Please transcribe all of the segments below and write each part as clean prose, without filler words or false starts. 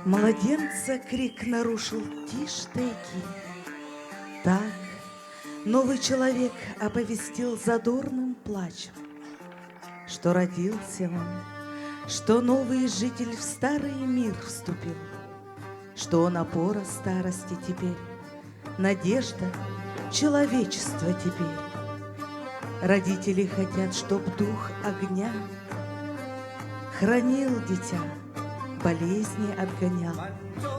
Младенца крик нарушил тишь тайги. Так новый человек оповестил задорным плачем, что родился он, что новый житель в старый мир вступил, что он опора старости теперь, надежда человечества теперь. Родители хотят, чтоб дух огня хранил дитя, болезни отгонял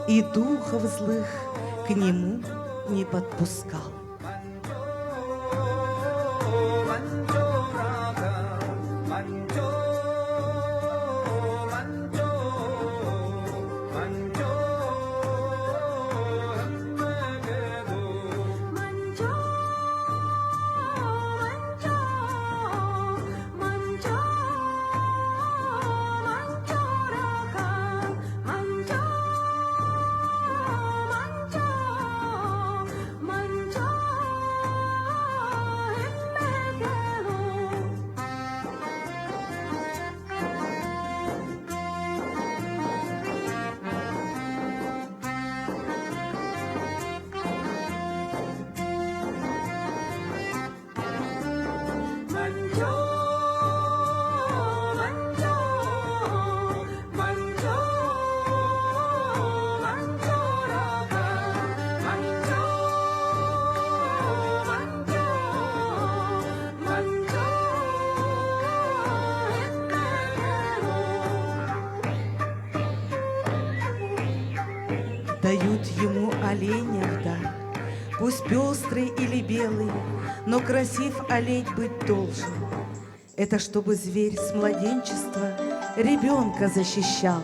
и духов злых к нему не подпускал. Дают ему оленя в дар, пусть пестрый или белый, но красив олень быть должен. Это чтобы зверь с младенчества ребенка защищал.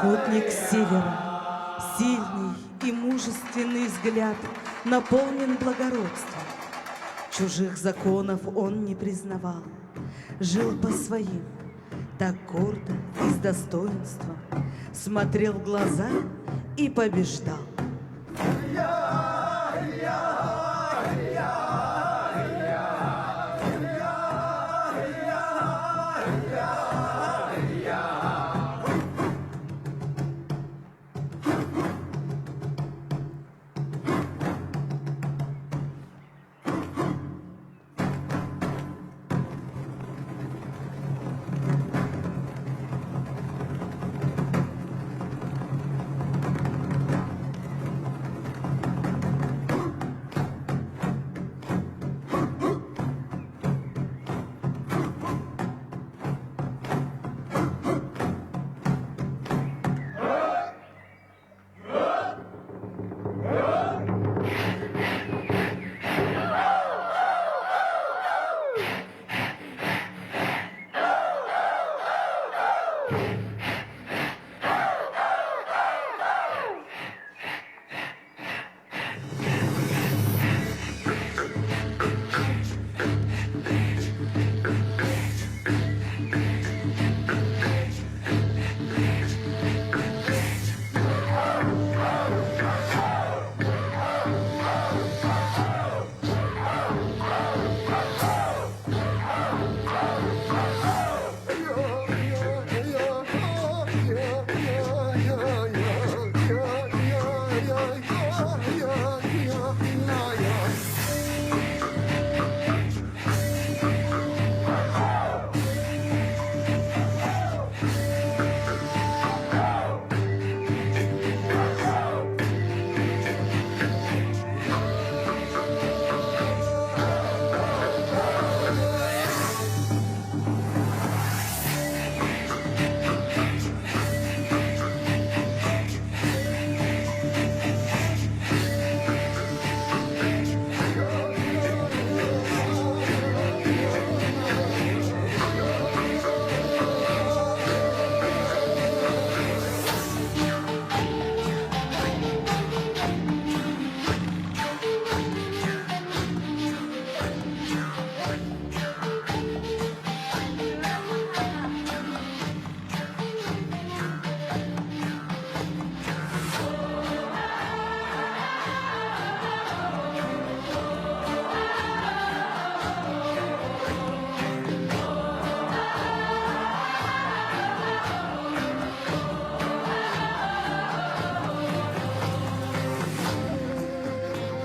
Охотник с севера, сильный и мужественный взгляд наполнен благородством. Чужих законов он не признавал, жил по своим, так гордо и с достоинством, смотрел в глаза и побеждал.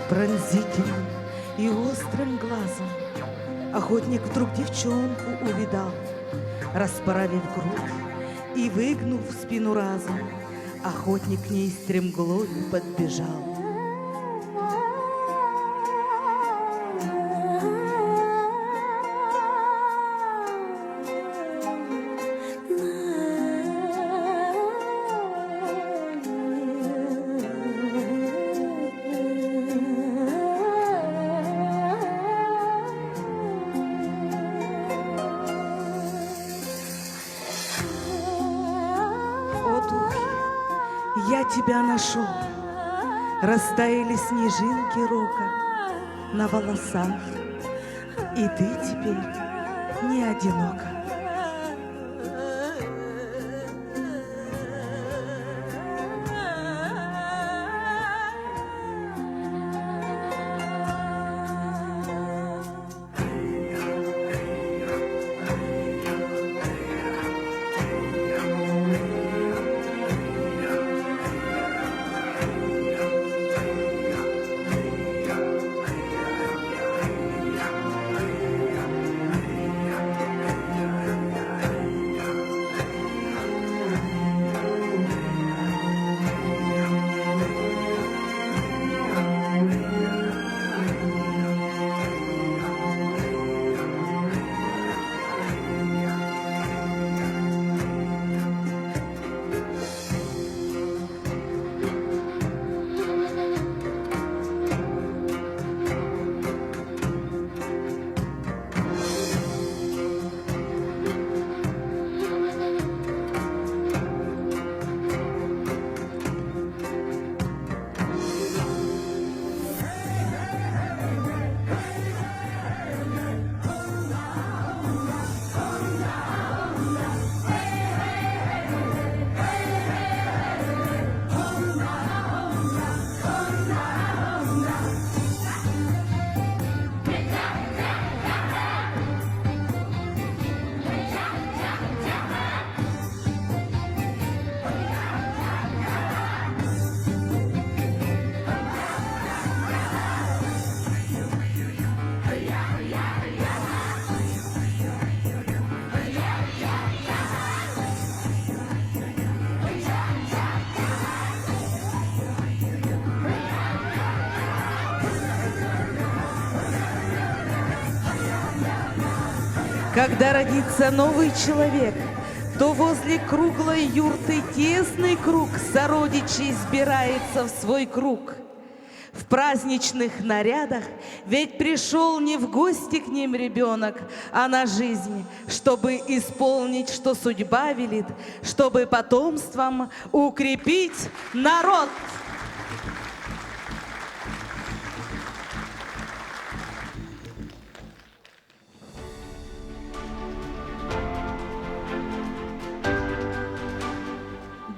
Пронзительным и острым глазом Охотник вдруг девчонку увидал, Расправив грудь и выгнув спину разом, Охотник к ней стремглою подбежал. О, духи, я тебя нашел. Растаяли снежинки рока на волосах, И ты теперь не одинока. Когда родится новый человек, то возле круглой юрты тесный круг сородичей сбирается в свой круг. В праздничных нарядах ведь пришел не в гости к ним ребенок, а на жизнь, чтобы исполнить, что судьба велит, чтобы потомством укрепить народ.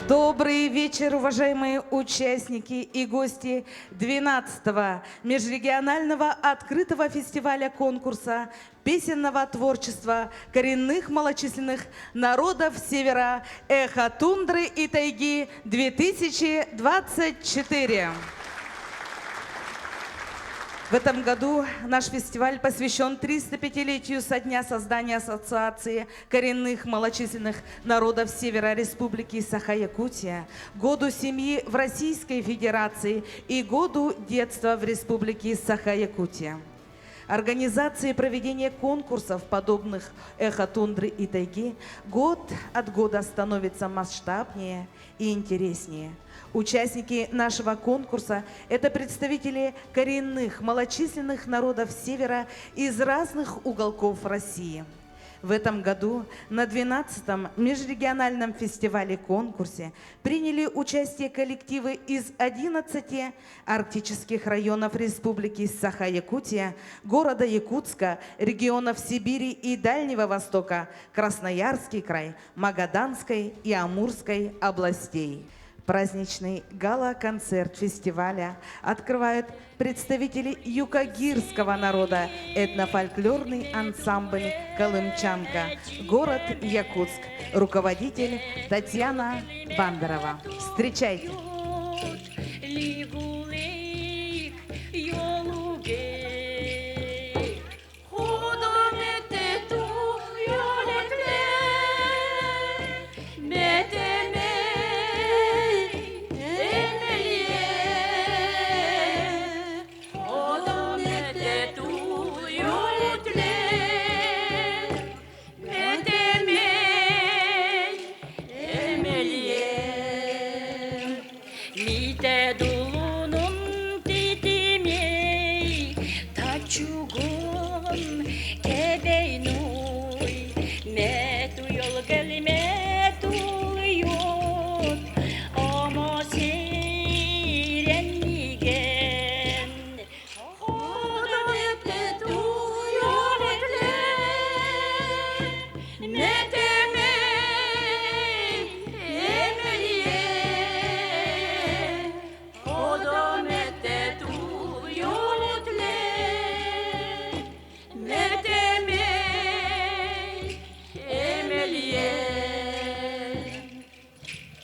Добрый вечер, уважаемые участники и гости 12-го межрегионального открытого фестиваля конкурса песенного творчества коренных малочисленных народов Севера «Эхо тундры и тайги-2024». В этом году наш фестиваль посвящен 305-летию со дня создания Ассоциации коренных малочисленных народов Севера Республики Саха-Якутия, Году семьи в Российской Федерации и Году детства в Республике Саха-Якутия. Организация и проведение конкурсов, подобных «Эхо тундры и тайги», год от года становится масштабнее и интереснее. Участники нашего конкурса – это представители коренных малочисленных народов Севера из разных уголков России – в этом году на 12-м межрегиональном фестивале-конкурсе приняли участие коллективы из 11 арктических районов Республики Саха-Якутия, города Якутска, регионов Сибири и Дальнего Востока, Красноярский край, Магаданской и Амурской областей. Праздничный гала-концерт фестиваля открывают представители юкагирского народа этнофольклорный ансамбль «Колымчанка», город Якутск, руководитель Татьяна Бандерова. Встречайте!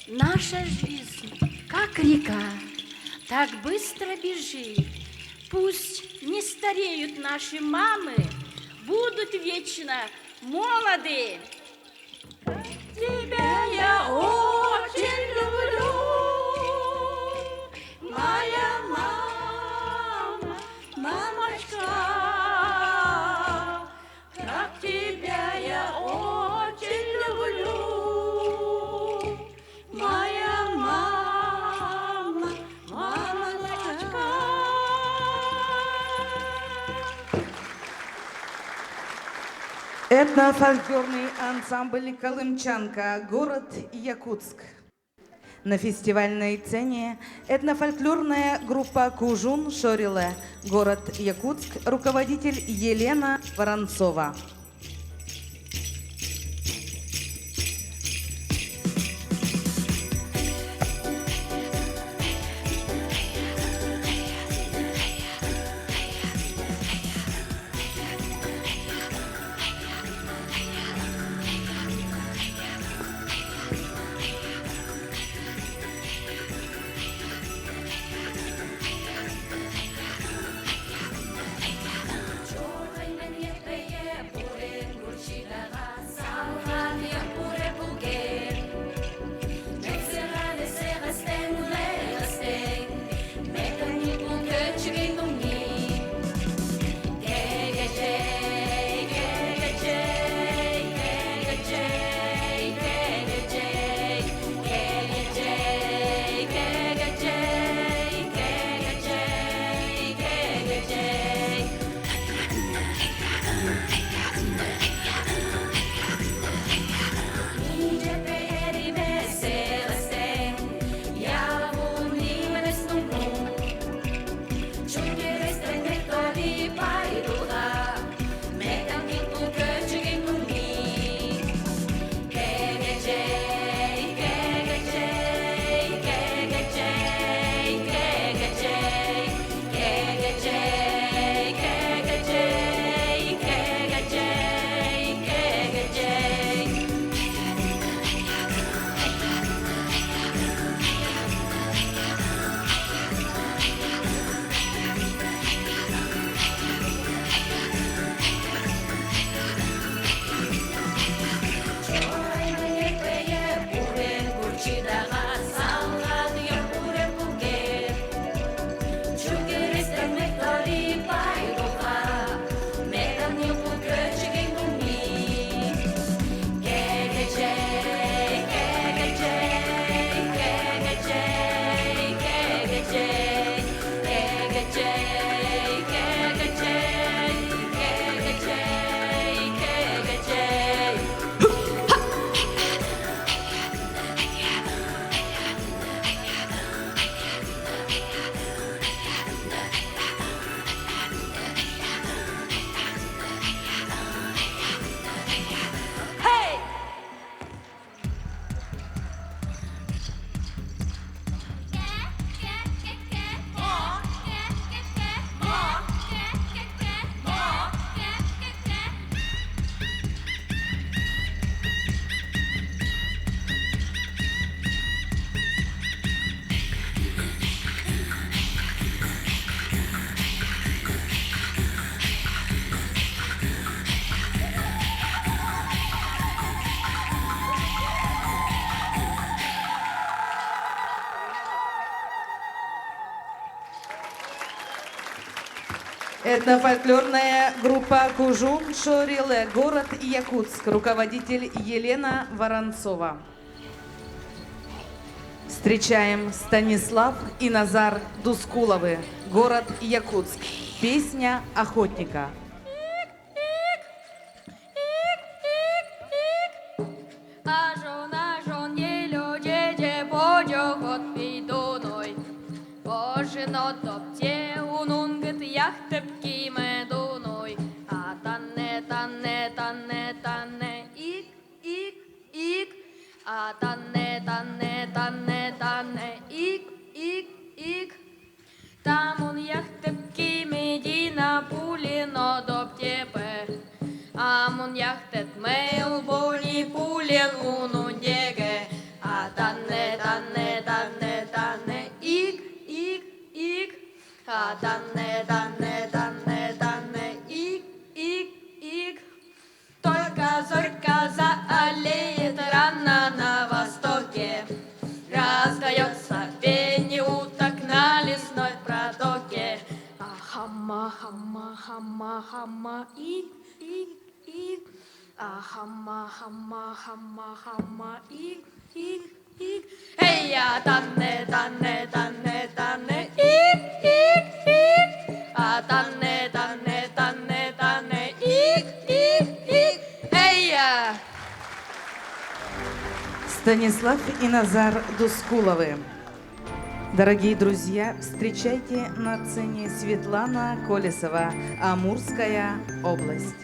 Наша жизнь, как река, так быстро бежит. Пусть не стареют наши мамы, будут вечно молоды. Тебя я очень люблю, моя мама, мамочка. Как тебя я очень люблю, моя мама, мамочка. Этнофольклорный ансамбль «Колымчанка», город Якутск. На фестивальной сцене этнофольклорная группа «Кужун Шориле», город Якутск, руководитель Елена Воронцова. Этнофольклорная группа «Кужум Шориле», город Якутск, руководитель Елена Воронцова. Встречаем Станислав и Назар Дускуловы, город Якутск. Песня охотника. Станислав и Назар Дускуловы. Дорогие друзья, встречайте на сцене Светлана Колесова, Амурская область.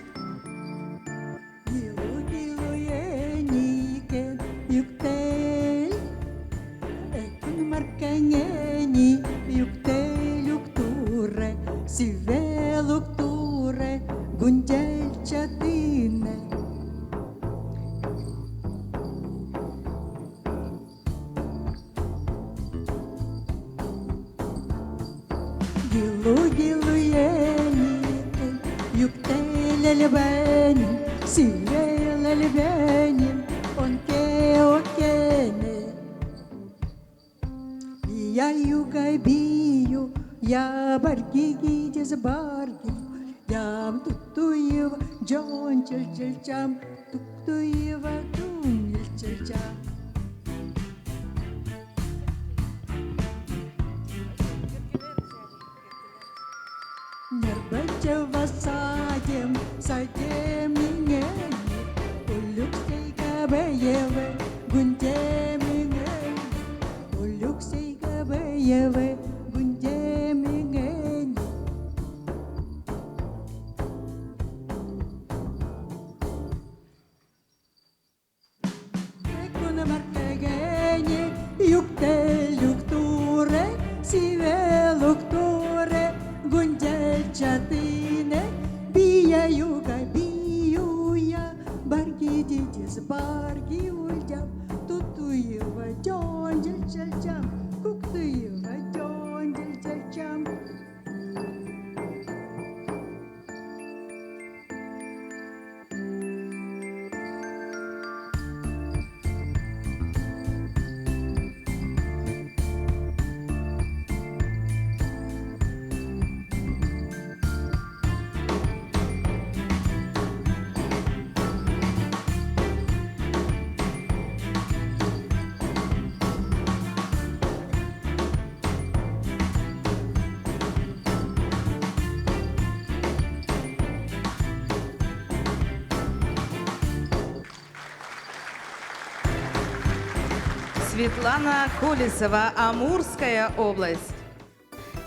Светлана Колесова, Амурская область.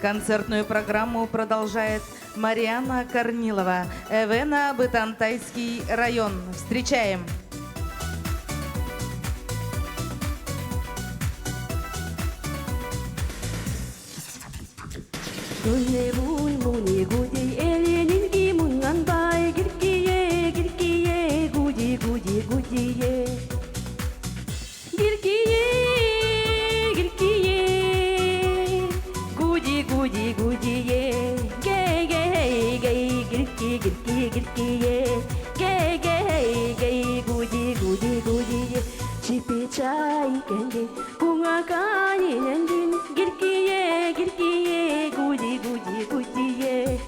Концертную программу продолжает Марианна Корнилова, Эвена Бытантайский район. Встречаем! Гиркие, гиркие, гуди, гуди, гудие.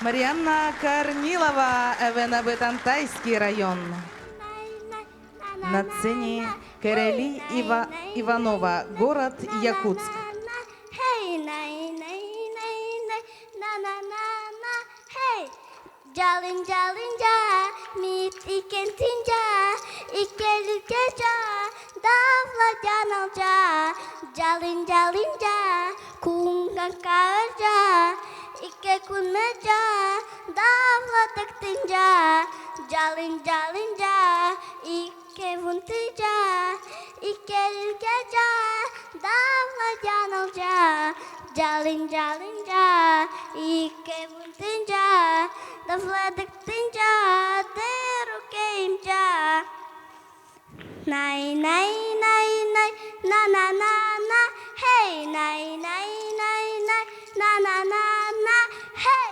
Марианна Корнилова, Эвенабытантайский район. На сцене Кэрели Ива Иванова, город Якутск. Hey, най, най, най, най, на на на на, hey. Jalin jalin ja, mit ikentin ja, ikelike ja, davla janal ja, jalin jalin ja, kungan ja, ike kunme ja, davla tektin ja, jalin jalin ja, ike vunti ja, ikelike ja, davla janal ja, jalin jalin ja, ike vuntin ja, davla tektin ja, derukeim ja. Най най най най на на на на hey най най най най на на на на hey.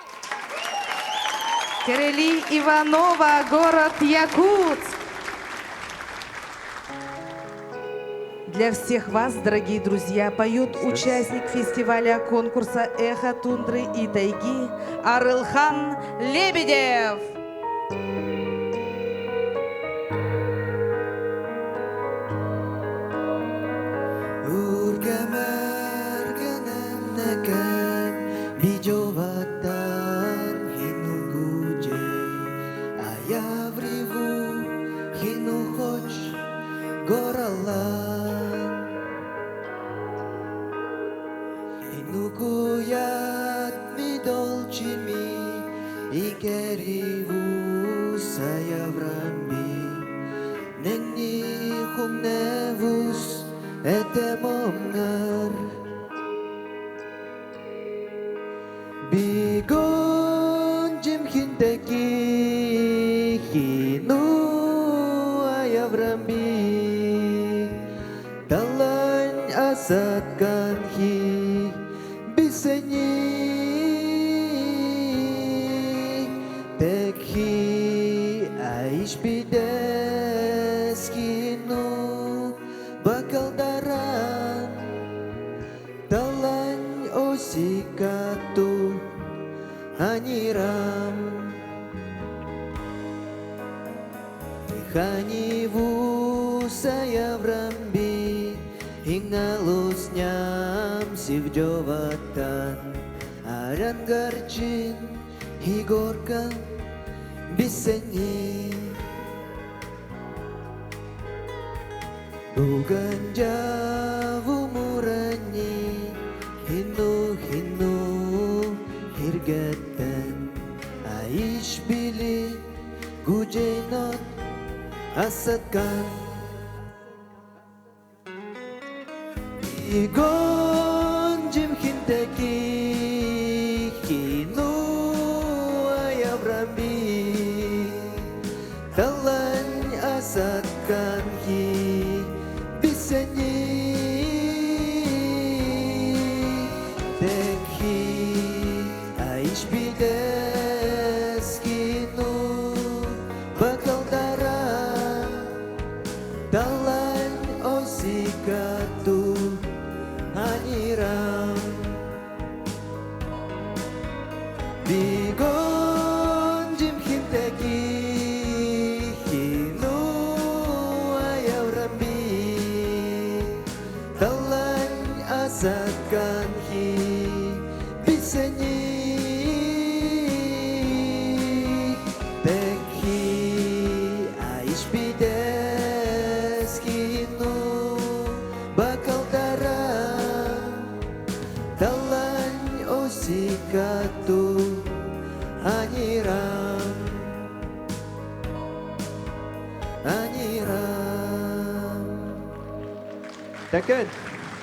Кэрели Иванова, город Якутск. Для всех вас, дорогие друзья, поет участник фестиваля конкурса «Эхо тундры и тайги» Арылхан Лебедев.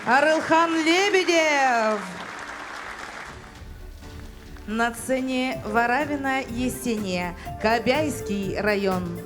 Арылхан Лебедев. На сцене Варавина Есения, Кобяйский район.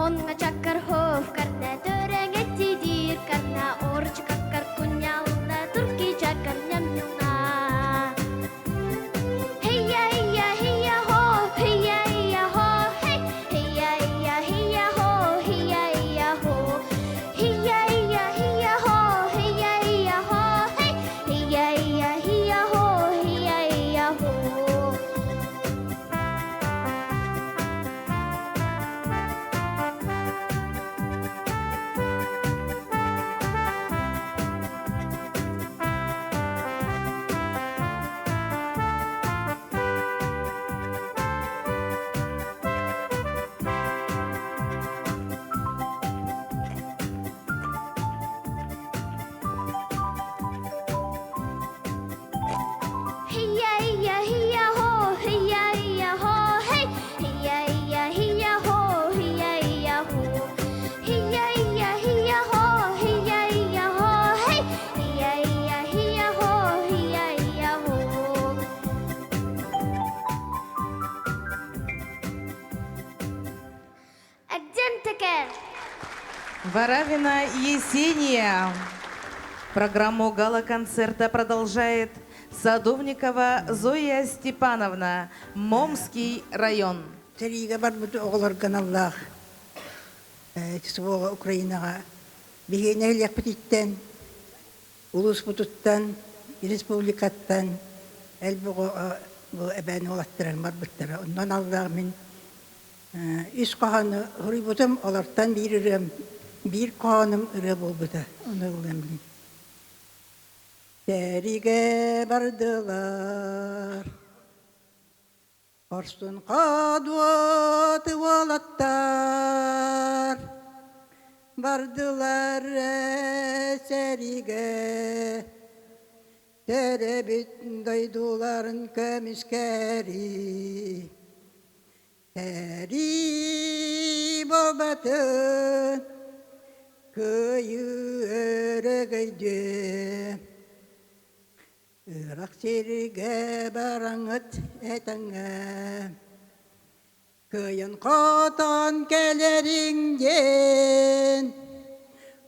Онга чаккар хов карна төреңе тидир карна орч каккар кунялна турки чаккар нямнюна. Hey-ya, hey-ya, hey-ya, ho, hey-ya, hey-ya, ho, hey. Hey-ya, hey-ya, hey-ya, ho, hey-ya, hey-ya, ho. Hey-ya, hey-ya, hey-ya, ho, hey-ya, hey-ya, ho, hey. Hey-ya, hey-ya, hey-ya, ho, hey-ya, hey-ya, ho. Hey-ya, hey-ya, hey-ya, ho, hey-ya, hey-ya, ho, hey. Hey-ya, hey-ya, hey-ya, ho, hey-ya, hey-ya, ho. Hey-ya, hey-ya, hey-ya, ho, hey-ya, hey-ya, ho, hey. Hey-ya, hey-ya, hey-ya, ho, hey-ya, hey-ya, ho. Эгден Варавина Есения. Программу гала-концерта продолжает Садовникова Зоя Степановна, Момский район. Сэриигэ барбыт оҕолорго аналлаах СВО Украинаҕа биһиги нэһилиэкпититтэн, улууспутуттан, республикаттан элбэх бу эбээн уолаттарын барбыттара. Онон аллаах мин үс хоһоону суруйбутум, олортон биир ырыам, биир хоһоонум ырыа буолбута. Ону ыллыам билин. Сэриигэ бардылар, Хорсун хоодуот уолаттар бардылар сэриигэ төрөөбүт дойдуларын көмүскэри сэрии буолбатын кыайыы өрөгөйдүө Ыраах сиргэ бараҥҥыт этэҥҥэ Кыайан-хотон кэлэриҥ диэн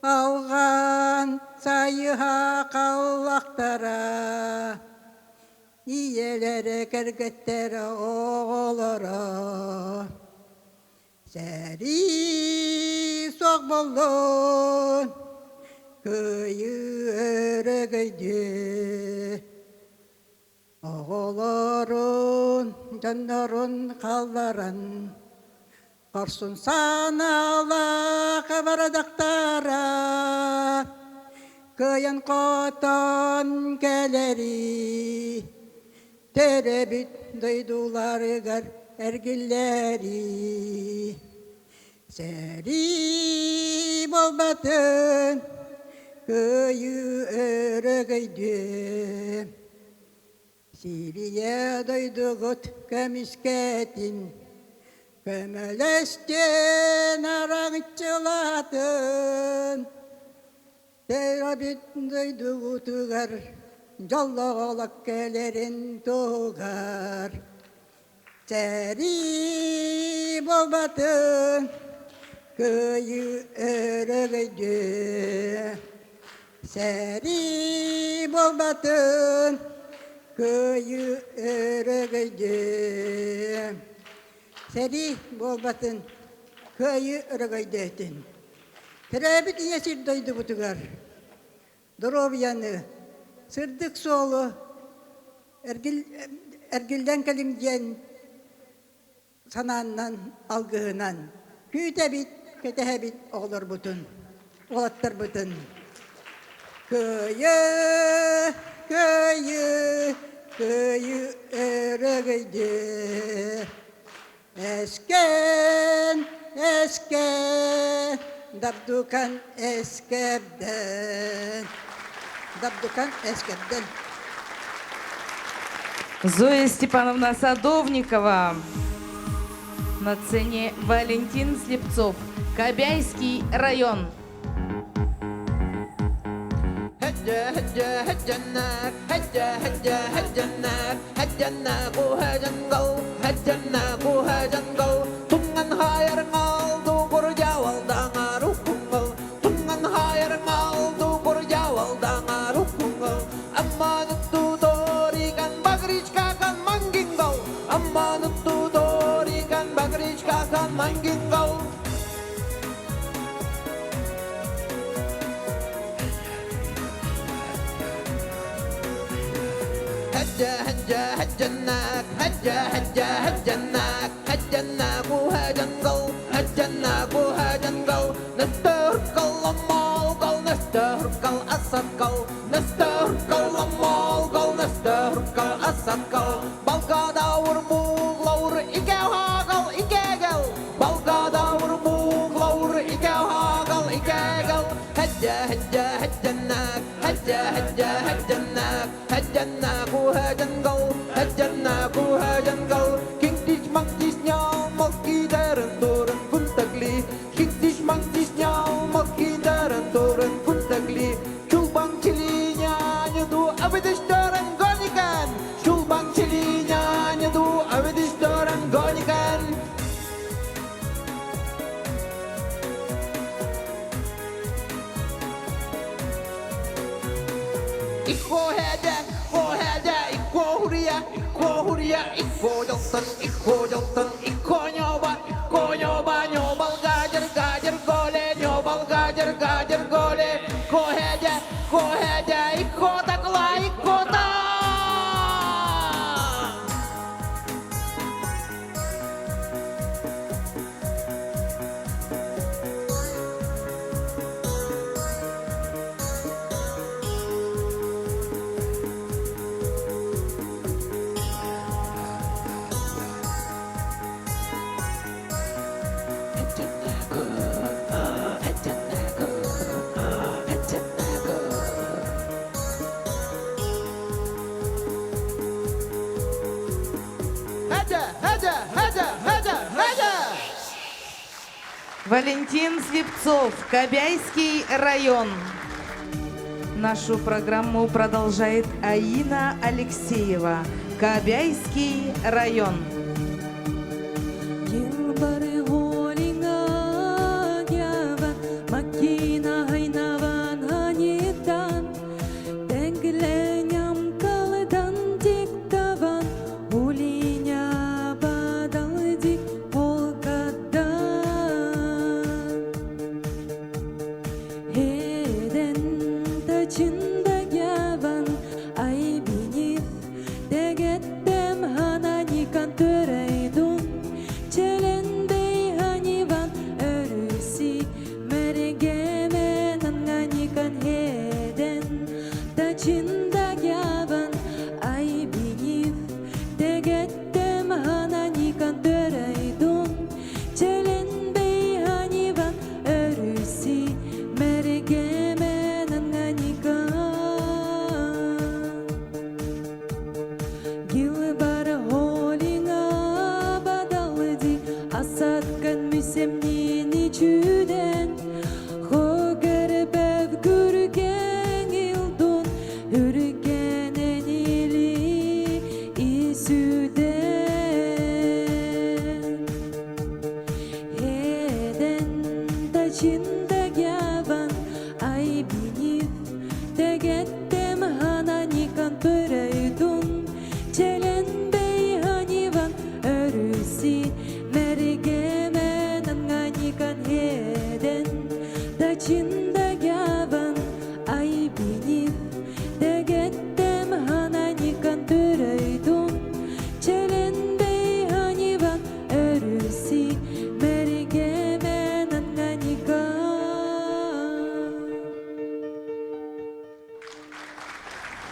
Алҕаан сайыһа халлахтара Ийэлэрэ, кэргэттэрэ, оҕолоро Сэрии суох буоллун, кыайыы өрөгөйдүө. Оҕолорун, дьоннорун хаалларан, хорсун санаалаах бардахтара кыайан-хотон кэлэри, төрөөбүт дойдуларыгар эргиллэри. Сэрии буолбатын, кыайыы өрөгөйдүө. Сирия дойдугут көмүскэтин, көмөлөстүн араҥаччылаатын. Төрөөбүт дойдубутугар дьоллоох кэлэрин туһугар сэрии буолбатын, кыайыы өрөгөйдүө. Сэрии буолбатын, кыайыы өрөгөйдүө. Сэрии буолбатын, кыайыы өрөгөйдөөтүн. Төрөөбүт ийэ сир дойдубутугар доруобуйаны, сырдык суолу эргиллэн кэлиҥ диэн санааннан, алгыһынан күүтэбит, кэтэһэбит оҕолорбутун, уолаттарбытын. Кыайыы, кыайыы, кыайыы өрөгөйдүө. Эскэн, эскэн, дабдукан эскэрдэн, дабдукан эскэрдэн. Зоя Степановна Садовникова. На сцене Валентин Слепцов, Кобяйский район. هجا هجناك هجا هجا هجناك هجناك وهجنقو هجناك وهجنقو تمن هاير قالدو قرجا Аммануттудорикан багричкасан мангингал. هجا هجا هجناك هجا هجا هجناك هجناك وهجنقل هجناك وهجنقل نستهرقل المالقل نستهرقل السقل نستهرقل المالقل نستهرقل السقل Балгадаур муглаур икәү икәгәл Балгадаур муглаур икәү икәгәл هجا هجا هجناك هجا هجا هجناك هجناك وهجنقل هجناك وهجنقل Кингтиш мангтиш нял малки дәрен торын кунтагли Кингтиш мангтиш нял малки дәрен торын кунтагли Чулбан чилиняне ду авидиш торын гоникан Чулбан чилиняне ду авидиш торын гоникан. Ikko hurya, ikko jaltan, ikko jaltan, ikko nyoba, ikko nyoba, nyobal gajar, gajar gole, nyobal gajar, gajar gole, ko heja, ko heja, ikko takla, ikko ta. هجا هجا هجا هجا هجا. Валентин Слепцов, Кобяйский район. Нашу программу продолжает Аина Алексеева, Кобяйский район.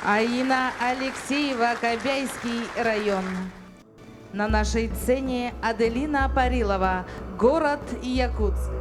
Аина Алексеева, Кобяйский район. На нашей сцене Аделина Парилова, город Якутск.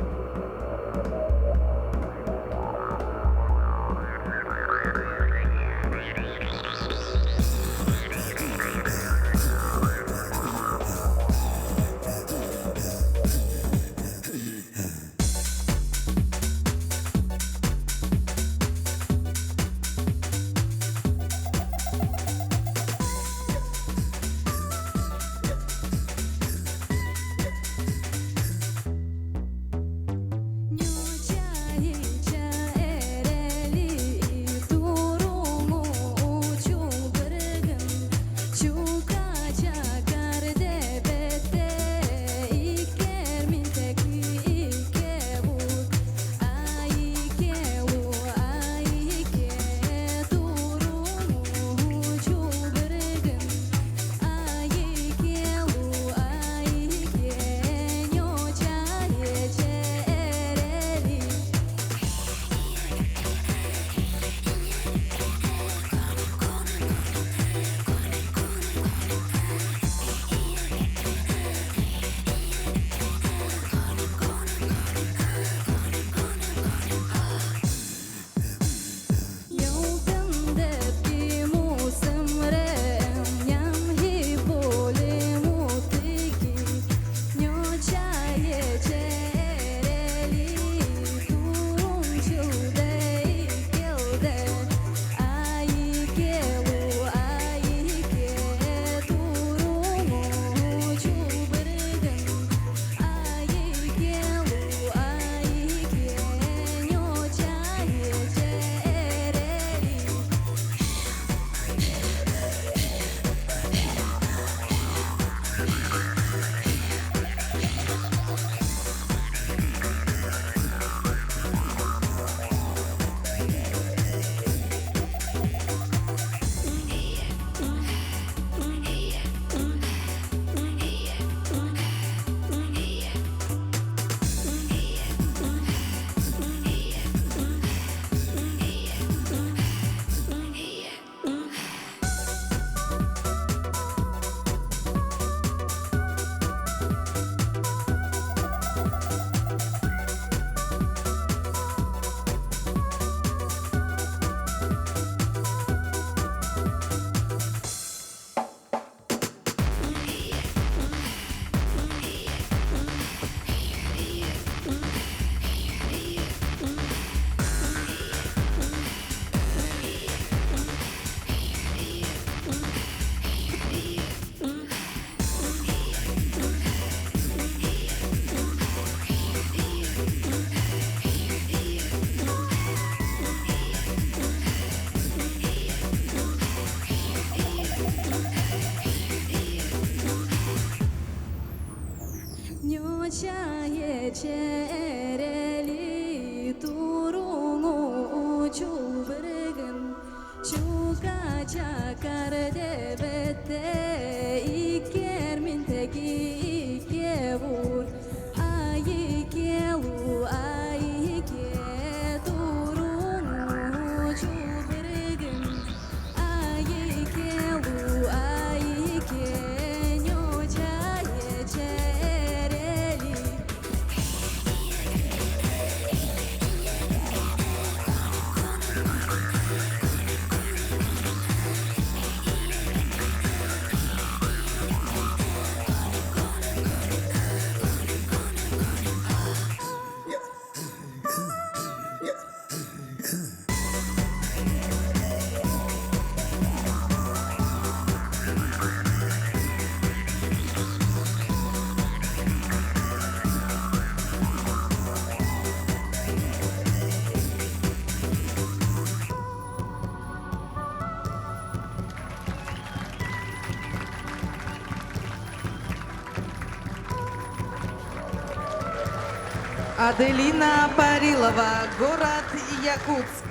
Аделина Парилова, город Якутск.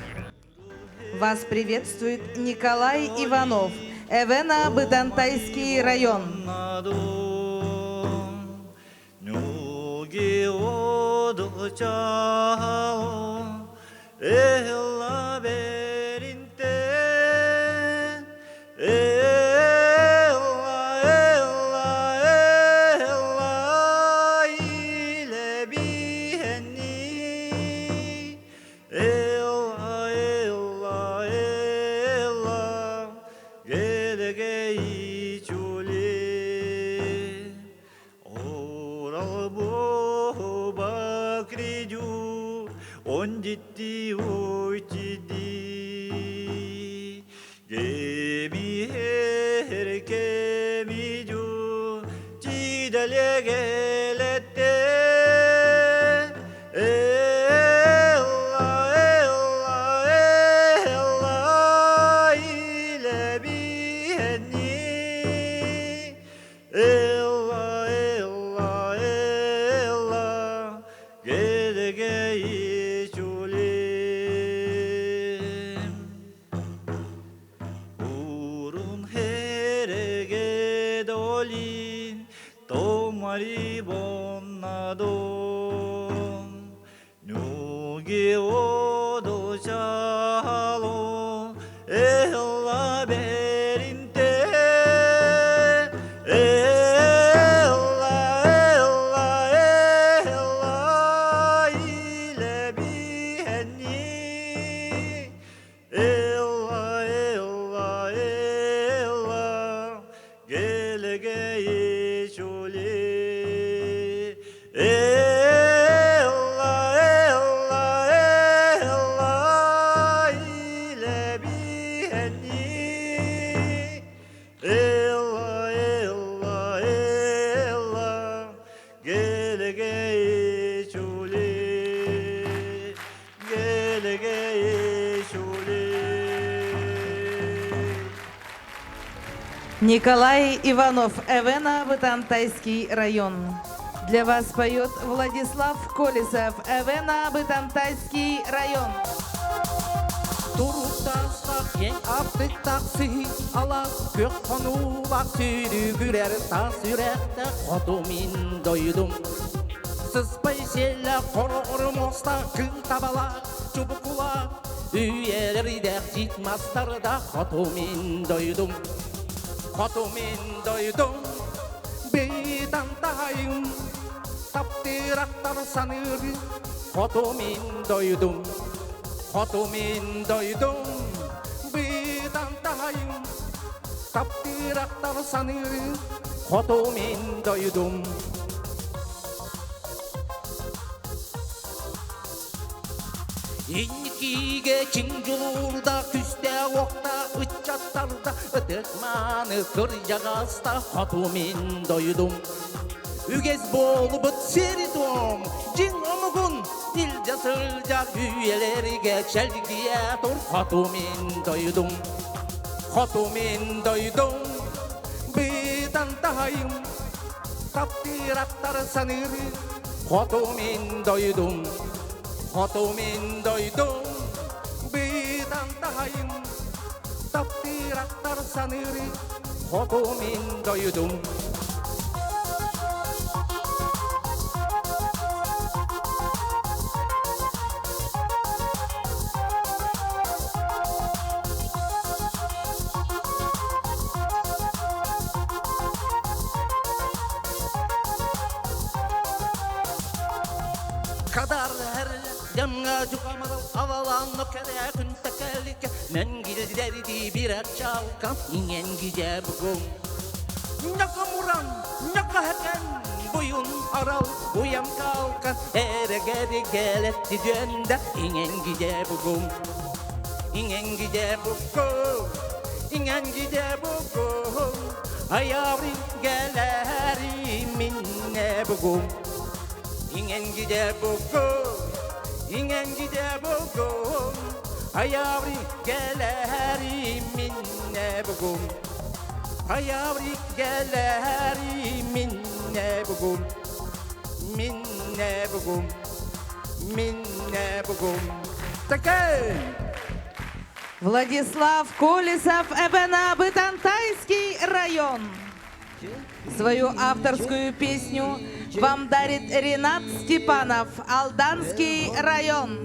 Вас приветствует Николай Иванов, Эвена Бытантайский район. Ella, ella, ella, gelgei чуле. Орал бакридю, он дитти уйтиди. Геми херкемидю, тидале гелетте. Ella, ella, ella, ile biheni. Ella, ella, ella, gelgei чулем. Урун хереге долин, томари боннадон. Нюги одо чало, ella беринте. Ella, ella, ella, ile biheni. Ella, ella, ella, gelgei чули. Ella, ella, ella, ile biheni. Ella, ella, ella, gelgei чули. Gelgei чули. Николай Иванов, Эвена Бытантайский район. Для вас поет Владислав Колесов, Эвена Бытантайский район. Туруктаах киэҥ аартыктаах сыһыы алаас күөх хонуулаах сүүрүгүрэр таас үрэхтээх хоту мин дойдум. Сыспай сиэллээх хороҕор муостаах кыыл табалаах чубукулаах үйэлэрдээх тиит мастардаах хоту мин дойдум. Хоту мин дойдум Быйаҥ таптыыр ахтар саныыр хоту мин дойдум. Хоту мин дойдум Быйаҥ таптыыр ахтар саныыр хоту мин дойдум. Инникигэ чиҥ дьулуурдаах күүстээх-уохтаах ыччаттардаах ытык-мааны кырдьаҕастаах хоту мин дойдум. Үгэс буолбут сиэр-туом дьиҥ омугун илдьэ сылдьар үйэлэргэ чэлгийэ тур хоту мин дойдум. Хоту мин дойдум Быйаҥ таптыыр ахтар саныыр хоту мин дойдум. Хоту мин дойдум Быйаҥ таптыыр ахтар саныыр хоту мин дойдум. Хадаар дьаҥҥа дьуһаал абылаҥ кэрэ күн тэкэликэ мэҥилдэрдии биир чалкан иҥэн гидэ бугун. Ньака муран, ньака хэкэн, буйун арал, уйам калкан, эрэгери келетти дүөндэ иҥэн гидэ бугун. Иҥэн гидэ бугун, иҥэн гидэ бугун, аяври гелери минне бугун. Иҥэн гидэ бугун, иҥэн гидэ бугун, аяври гелери минне бугун. Аяври гелери минне бугун, минне бугун. Минне бугум. Такай! Владислав Колесов, Эбена, Бытантайский район. Свою авторскую песню вам дарит Ренат Степанов, Алданский район.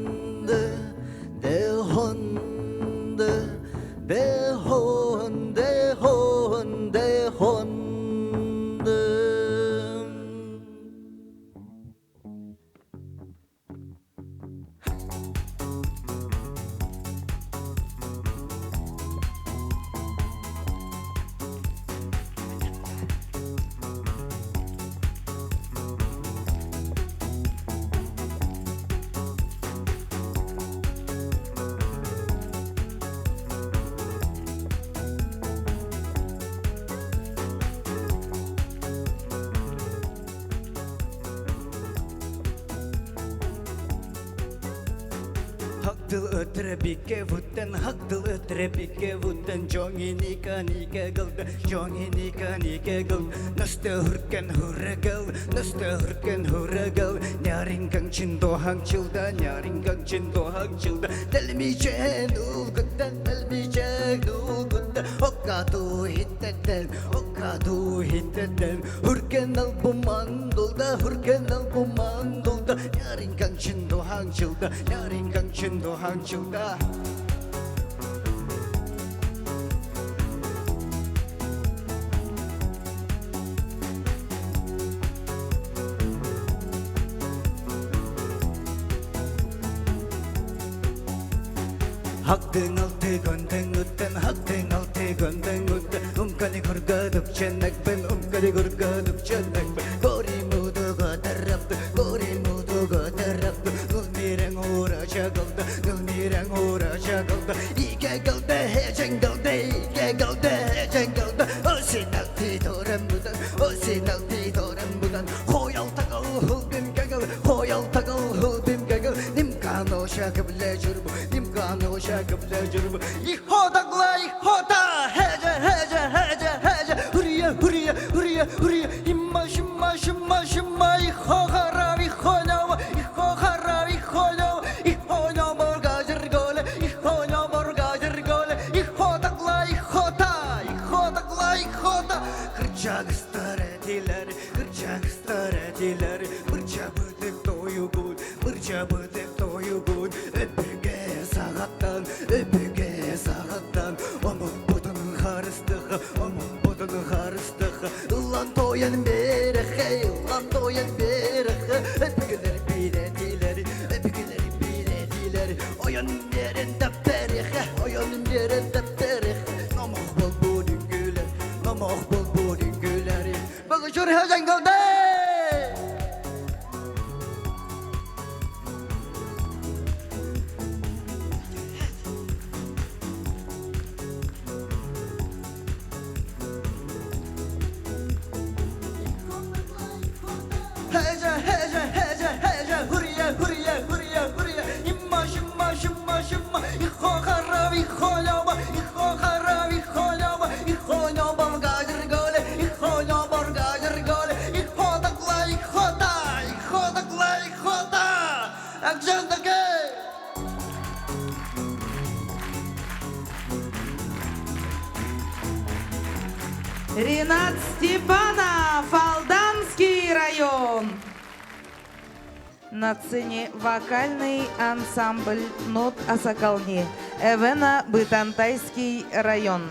Хактыл өтірбікке вуттен, хактыл өтірбікке вуттен, Жоңи ника ника гылды, жоңи ника ника гыл. Насты хүркен хүрегел, насты хүркен хүрегел. Няринган чиндо хангчылда, няринган чиндо хангчылда. Телмичен улгуттен, телмичен улгуттен. Оккаду хиттеттен, оккаду хиттеттен. Хүркен албумандулда, хүркен албумандулда. Няринган чиндо хангчылда, няринган чиндо хангчылда. Хактың алты көндең үттен, хактың алты көндең үттен. Умкани күргөдүк ченнекпен, умкани күргөдүк ченнекпен. Гори мудуга тарапты, гори мудуга тарапты. Нылмирең ура чагылды, нылмирең ура чагылды. Иге кылды, хечен кылды, иге кылды, хечен кылды. Осин алты торам будан, осин алты торам будан. Хоял тагыл хылбим кагыл, хоял тагыл хылбим кагыл. Нимкано шакыбле журбу, нимкано шакыбле журбу. Ихо тагла, ихо та, хеже, хеже, хеже, хеже. Хурия, хурия, хурия, хурия. Имма, шимма, шимма, шимма. Ихо харав, ихо нава, ихо харав, ихо нава. Ихо нава гажыр голе, ихо нава гажыр голе. Ихо тагла, ихо та, ихо тагла, ихо та. Кырчак старетилер, кырчак старетилер. Мырча бытып тойугун, мырча бытып тойугун. Өпүге сағаттан, өпүге сағаттан. Омук бутун харыстығы, омук бутун харыстығы. Ылан тоян берехе, ылан тоян берехе. Өпүгелер биретилер, өпүгелер биретилер. Оян берен дәптерехе, оян берен дәптерехе. Намах бол бурин гүлер, намах бол бурин гүлер. Багышыр хәжәнгәлде! Heje, heje, heje, heje, hurriye, hurriye, hurriye, hurriye. Imma, shimma, shimma, shimma. Ихо харав, ихо лява, ихо харав, ихо лява. Ихо лява гажыр голе, ихо лява гажыр голе. Ихо тагла, ихо та, ихо тагла, ихо та. Акжандаке! Ренат Степанов, Алданский район. На сцене вокальный ансамбль «Нот Асакални», Эвена, Бытантайский район.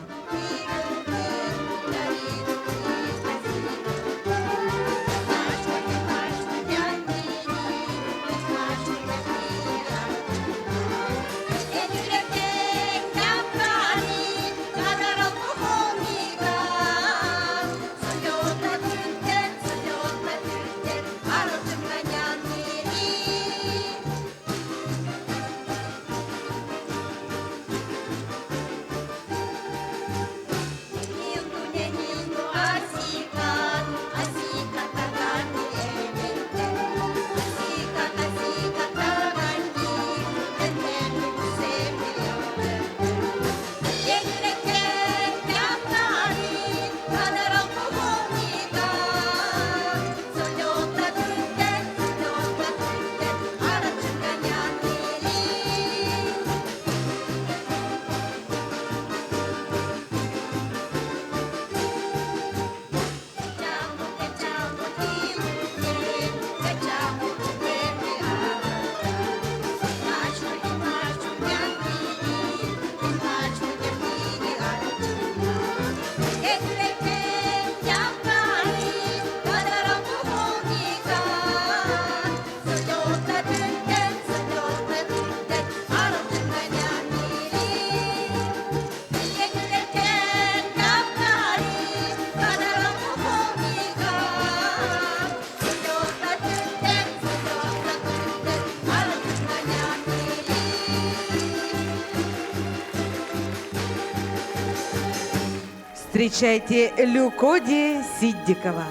Встречайте Люкоди Сиддикова.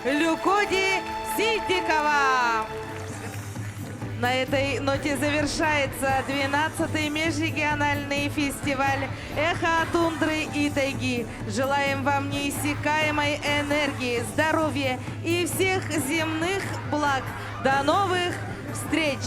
Люкоди Сидикова. На этой ноте завершается 12-й межрегиональный фестиваль «Эхо тундры и тайги». Желаем вам неиссякаемой энергии, здоровья и всех земных благ. До новых встреч!